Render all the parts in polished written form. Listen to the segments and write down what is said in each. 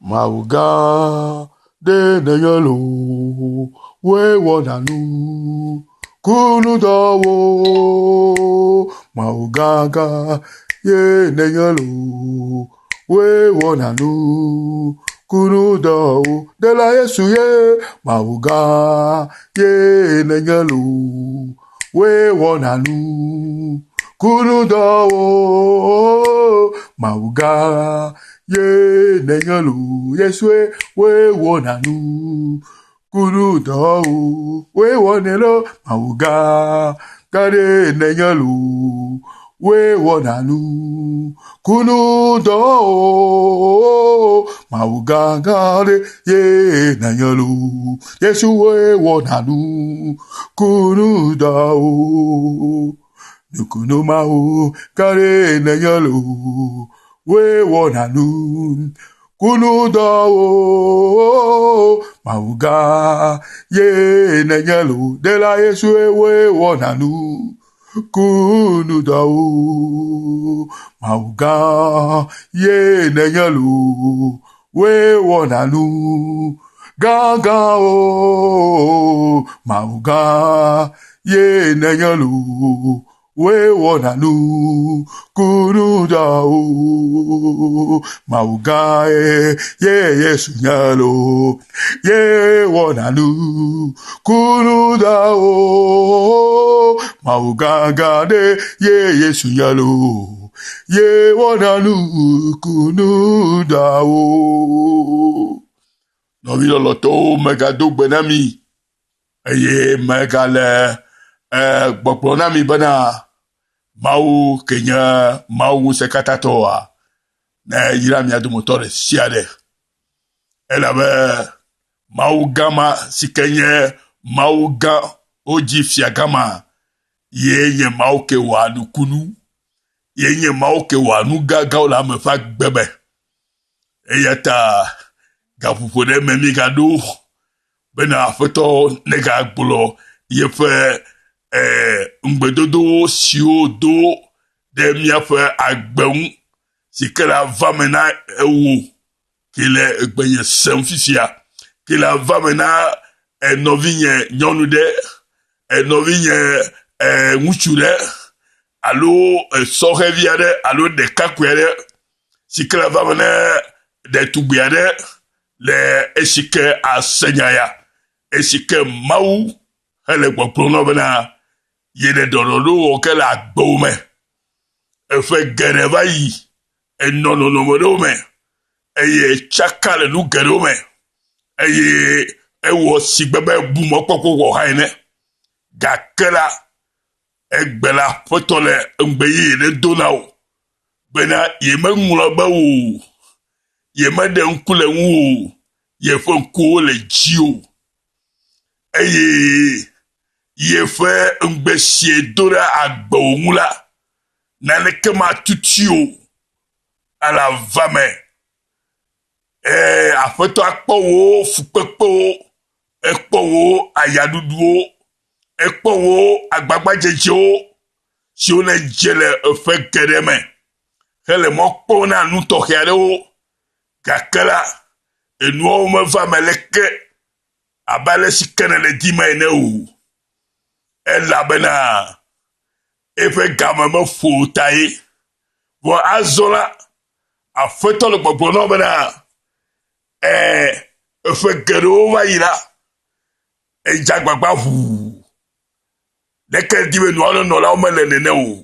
Mawu gã ɖe nènye loo, wòe wɔna nu kunudɔwo. Mawu gã gã ye nènye loo, wòe wɔna nu kunudɔwo. Ɖela Yesu ye, Mawu gã ye nènye loo, wòe wɔna nu kunudɔwo. Mawu gã ye nenye loo, Yesue woe wɔna nu kunudɔwo. Woe wɔnɛ loo, Mawu gã gã ɖe nenye loo, woe wɔna nu kunudɔwo. Mawu gã gã ɖe ye nenye loo, Yesu woe wɔna nu kunudɔwo. Nukunu Mawu gã ɖe nenye loo, woe wɔna nu kunudɔwo. Mawu gã ye nenye loo, Ɖela Yesue woe wɔna nu kunudɔwo. Mawu gã ye nenye loo, woe wɔna nu gãgãwo. Mawu gã ye nenye loo, woe wɔna nu kunudɔwo. Mawu gã ye ye Yesu nye loo, ye wɔna nu kunudɔwo. Mawu gã gã ɖe ye Yesu nye loo, ye wɔna nu kunudɔwo. Nɔvi lɔlɔ̃tɔwo, megado gbe na mi eye megale eh, gbɔgblɔ na mi bena Mawu ke nye Mawu ŋusẽkatãtɔa ne yra mia dometɔ ɖe sia ɖe. Elabe Mawu gã ma si ke nye Mawu gã wodzi fia gã ma ye nye Mawu ke wɔa nukunu, ye nye Mawu ke wɔa nu gãgãwo le ame ƒe agbe me. Eya ta gaƒoƒo ɖe me mígaɖo bena Aƒetɔ negagblɔ yeƒe eh, ŋugbedodo siwo do ɖe míaƒe agbe ŋu si ke la va me na ewò ke le egbenye sem fifia ke la va me na nɔvinye nyɔnu ɖe, nɔvinye ŋutsu ɖe alo sɔhɛvi aɖe alo ɖekakpui aɖe si ke le va me ne ɖetugbui aɖe le esi ke ase nya ya, esi ke Mawu hele gbɔgblɔm na wo bena yele ɖɔɖɔɖo wɔ ke le agbewo me. Eƒe geɖe va yi enɔ nɔnɔme ɖewo me eye tsaka le nu geɖewo me eye ewɔ si gbe be bu mɔkpɔkpɔ wɔ hã ene. Gake la, egbe la Aƒetɔ le ŋugbe yeye ɖe do na wò bena yemeŋlɔ be wò o, yemeɖe ŋku le ŋuwò o, yeƒe ŋkuwo le dziwò eye yeƒe ŋugbe si yedo ɖe agbewò ŋu la, naneke matutui o ale ava me. Ee, Aƒetɔ akpɔ wò fukpekpewo, ekpɔ wò ayaɖuɖuwo, ekpɔ wò agbagbadzedzewo siwo nèdze le eƒe geɖe me hele mɔ kpɔm na nu tɔxɛ aɖewo. Gake la, enuawo meva eme leke abe ale si ke nèle dim ene o. Elabena eƒe game meƒo o tae. Vɔ azɔ la, Aƒetɔ le gbɔgblɔm na wo bena, ɛɛ, eƒe geɖewo va yi la, edze agbagba ʋuu. Leke di be nua nɔlawo mele nene o.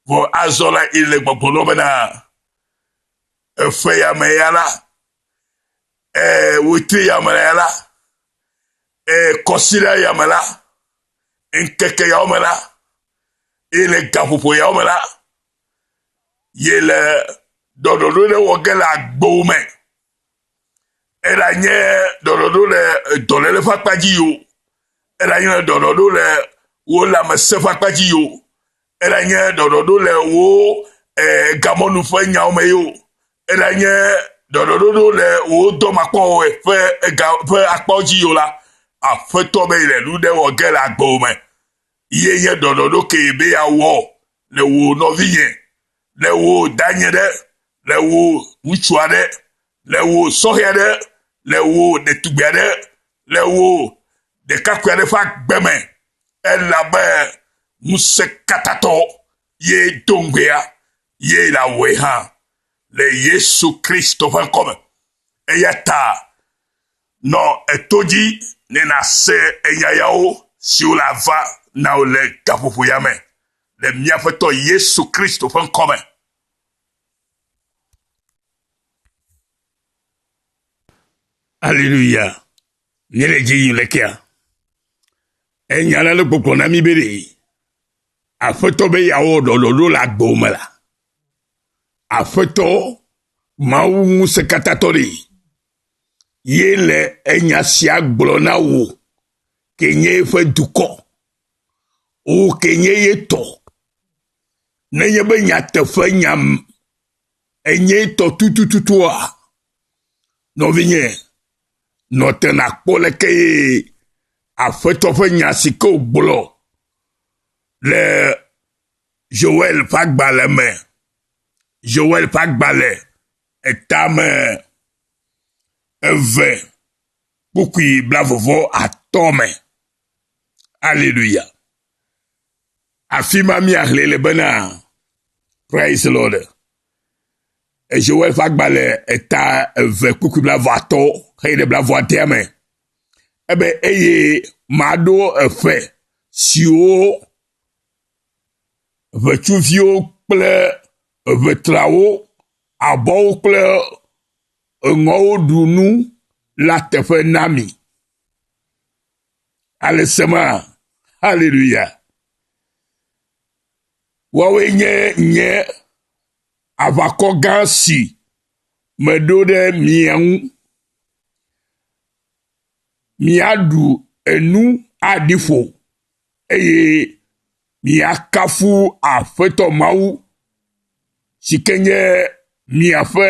Vɔ azɔ la, ele gbɔgblɔm na wo bena, eƒe ya me ya la, ɛɛ, wetri ya me ya la, ɛɛ, kɔsiɖa ya me la, ŋkeke yawo me la, eye le gaƒoƒo yawo me la, ye le ɖɔɖɔɖo ɖe wɔ ge le agbewo me. Eɖanye ɖɔɖɔɖo le dɔléle ƒe akpa dzi o, eɖanye ɖɔɖɔɖo le wò lãmesẽ ƒe akpa dzi o, eɖanye ɖɔɖɔɖo le wò eh, gamɔnu ƒe nyawo me o, eɖanye ɖɔɖɔɖo le wò dɔmakpɔwɔwɔe ƒe ega ƒe akpawo dzi o la, Aƒetɔ be le nu ɖe wɔ ge le agbewo me. Ye nye ɖɔɖɔɖo ke be yeawɔ le wò nɔvinye, le wò danye ɖe, le wò ŋutsu aɖe, Le wò sɔhɛ aɖe, le wò ɖetugbui aɖe, le wò ɖekakpui aɖe ƒe agbe me elabe ŋusẽkatãtɔ ye do ŋugbea ye le awɔe hã le Yesu Kristo ƒe ŋkɔ me. Eya ta nɔ eto dzi ne nàse enya yawo siwo le ava na wò le gaƒoƒo ya me le mía Aƒetɔ Yesu Kristo ƒe ŋkɔ me. Aleluya. Míele dzi yim lekea? Enya la le gbɔgblɔ na mí be ɖe Aƒetɔ be yeawɔ ɖɔɖɔɖo le agbewo me la, Aƒetɔ Mawu ŋusẽkatãtɔ ɖe ye le enya sia gblɔ na wò ke nye eƒe dukɔ, wò ke nye ye tɔ. Nenye be nyateƒe nya enye tɔ tutututua, nɔvinye, nɔ te nàkpɔ leke ye Aƒetɔ ƒe nya si ke wògblɔ le Joel ƒe agbalẽ me, Joel ƒe agbalẽ etame eve kpukpui blavɔvɔ atɔ̃ me. Aleluya. Afi ma míaxlẽe le bena, Praise the Lord. Joel ƒe agbalẽ eta eve kpukpui blaeve atɔ̃ heyi ɖe blaeve adea me. Ebe eye maɖo eƒe siwo ʋetsuviwo kple ʋetrawo, abɔwo kple eŋɔwo ɖu nu la teƒe na mi. Ale sema, haleluya. Woawoe nye nye aʋakɔ gã si meɖo ɖe mia ŋu. Miaɖu enu aɖi ƒo eye miakafu Aƒetɔ Mawu si ke nye miaƒe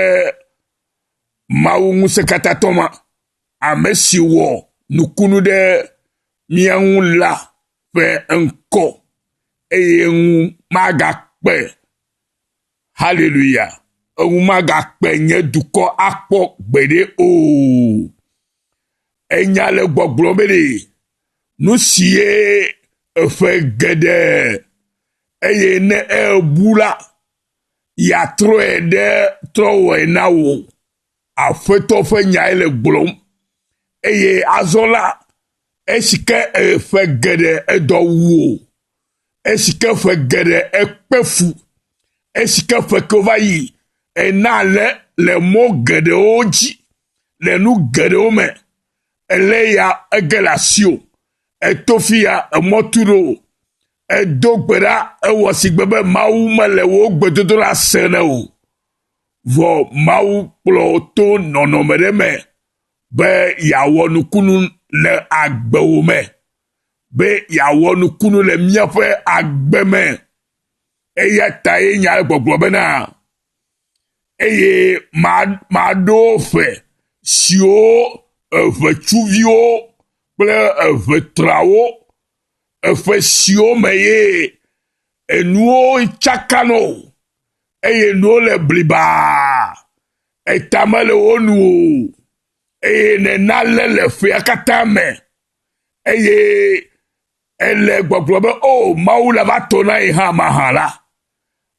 Mawu ŋusẽkatãtɔ ma, ame si wɔ nukunu ɖe mía ŋu la ƒe ŋkɔ eye ŋu magakpe. Haleluya! Eŋu magakpe nye dukɔ akpɔ gbeɖe o. Enya le gbɔgblɔm be ɖe nu si ye eƒe geɖe eye ne ebu la, yeatrɔe ɖe trɔwɔe na wò. Aƒetɔ ƒe nyae le gblɔm. Eye azɔ la, esi ke ƒe geɖe edɔ wu wò, esi ke ƒe geɖe ekpe fu, esi ke ƒe kewo va yi ena le le mɔ geɖewo dzi, le nu geɖewo me, ele ya ege le asiwò, eto fi ya emɔ tu ɖo wò, edo gbe ɖa ewɔ sigbe be Mawu mele wò gbedodoɖa se ene o. Vɔ Mawu kplɔ wò to nɔnɔme ɖe me be yeawɔ nukunu le agbewò me, be yeawɔ nukunu le míaƒe agbe me. Eya tae nya le gbɔgblɔ bena, eye maɖo ƒe siwo eʋetsuviwo kple eʋetrawo, eƒe siwo me ye enuwo tsaka nɔ o, eye nuwo le blibaa, eta mele wo nu o, eye nèna lé le ƒea katã me, eye ele gbɔgblɔ be, O, Mawu la va tɔ na ye hã mahã la,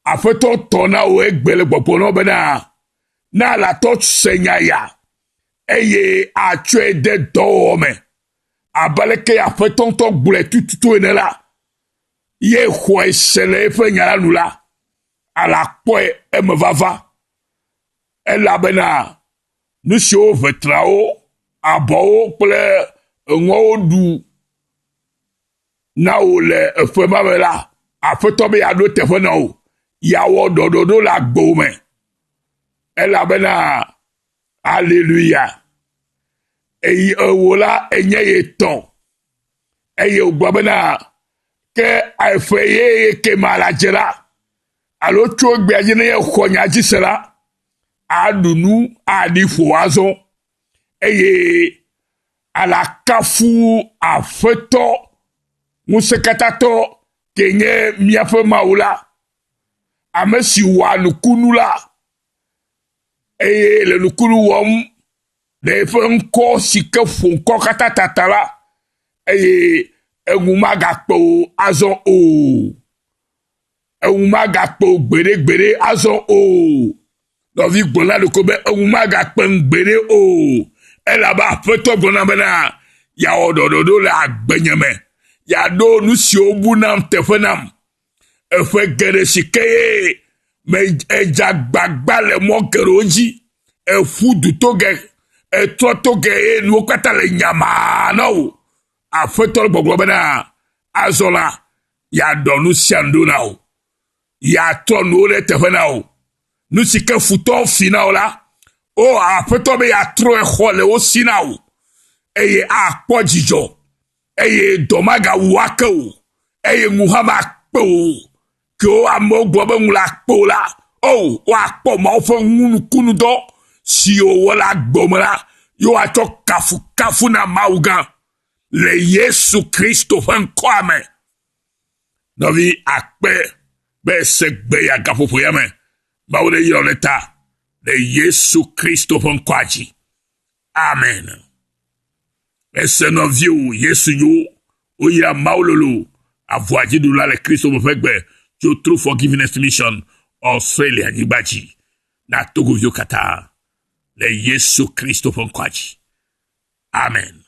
Aƒetɔ tɔ na wò egbe le gbɔgblɔ na wò bena, Na latɔ se nya ya, eye atsɔe de dɔwɔwɔ me. Abe aleke Aƒetɔ ŋutɔ gblɔe tututu ene la, ye xɔe se le eƒe nya la nu la, alakpɔe emevava. Elabena nu siwo ʋetrawo, abɔwo kple eŋɔwo ɖu na wò le eƒe ma me la, Aƒetɔ be yeaɖo teƒe na wò, yeawɔ ɖɔɖɔɖo le agbewò me. Elabena, aleluya, eyi ewò la enye ye tɔ. Eye wògblɔ bena, ke eƒe yeye ke ma la dze la, alo tso egbea dzi ne yexɔ nya dzi se la, aɖu nu aɖi ƒo azɔ eye alakafu Aƒetɔ Ŋusẽkatãtɔ ke nye míaƒe Mawu la, ame si wɔa nukunu la. eye le nukunu wɔm le eƒe ŋkɔ si ke ƒo ŋkɔ katã tata la, eye eŋu magakpe wò azɔ o. Eŋu magakpe wò gbeɖegbeɖe azɔ o. Nɔvi gblɔ na ɖokui be eŋu magakpem gbeɖe o. Elabe Aƒetɔ gblɔ nam bena yeawɔ ɖɔɖɔɖo le agbenye me. Yeaɖo nu siwo bu nam teƒe nam. Eƒe geɖe si ke ye me edze agbagba le mɔ geɖewo dzi. Eƒu du to ge, etrɔ to ge eye nuwo katã le nyamaa na wò. Aƒetɔ le gbɔgblɔ bena azɔ la, yeaɖɔ nu sia nu ɖo na wò. Yeatrɔ nuwo ɖe teƒe na wò. Nu si ke futɔwo fi na wò la, o Aƒetɔ be yeatrɔe xɔ le wo si na wò eye akpɔ dzidzɔ eye dɔ magawu ake o eye ŋu hã makpe o. Kewo amewo gblɔ be ŋu le akpe o la, o woakpɔ Mawu ƒe nukunudɔ si wòwɔ le agbe me la, ye woatsɔ kafukafu na Mawu gã le Yesu Kristo ƒe ŋkɔa me. Nɔvi akpe be ese gbe ya gaƒoƒo ya me. Mawu ɖe yrɔ ɖe ta le Yesu Kristo ƒe ŋkɔa dzi. Amen. Ese nɔviwo Yesu nyo woyra Mawu lolo avɔa dziɖula le Kristo me ƒe gbe tso True Forgiveness Mission Australia nyigba dzi na Togoviwo katã le Yesu Kristo ƒe ŋkɔa dzi. Amen.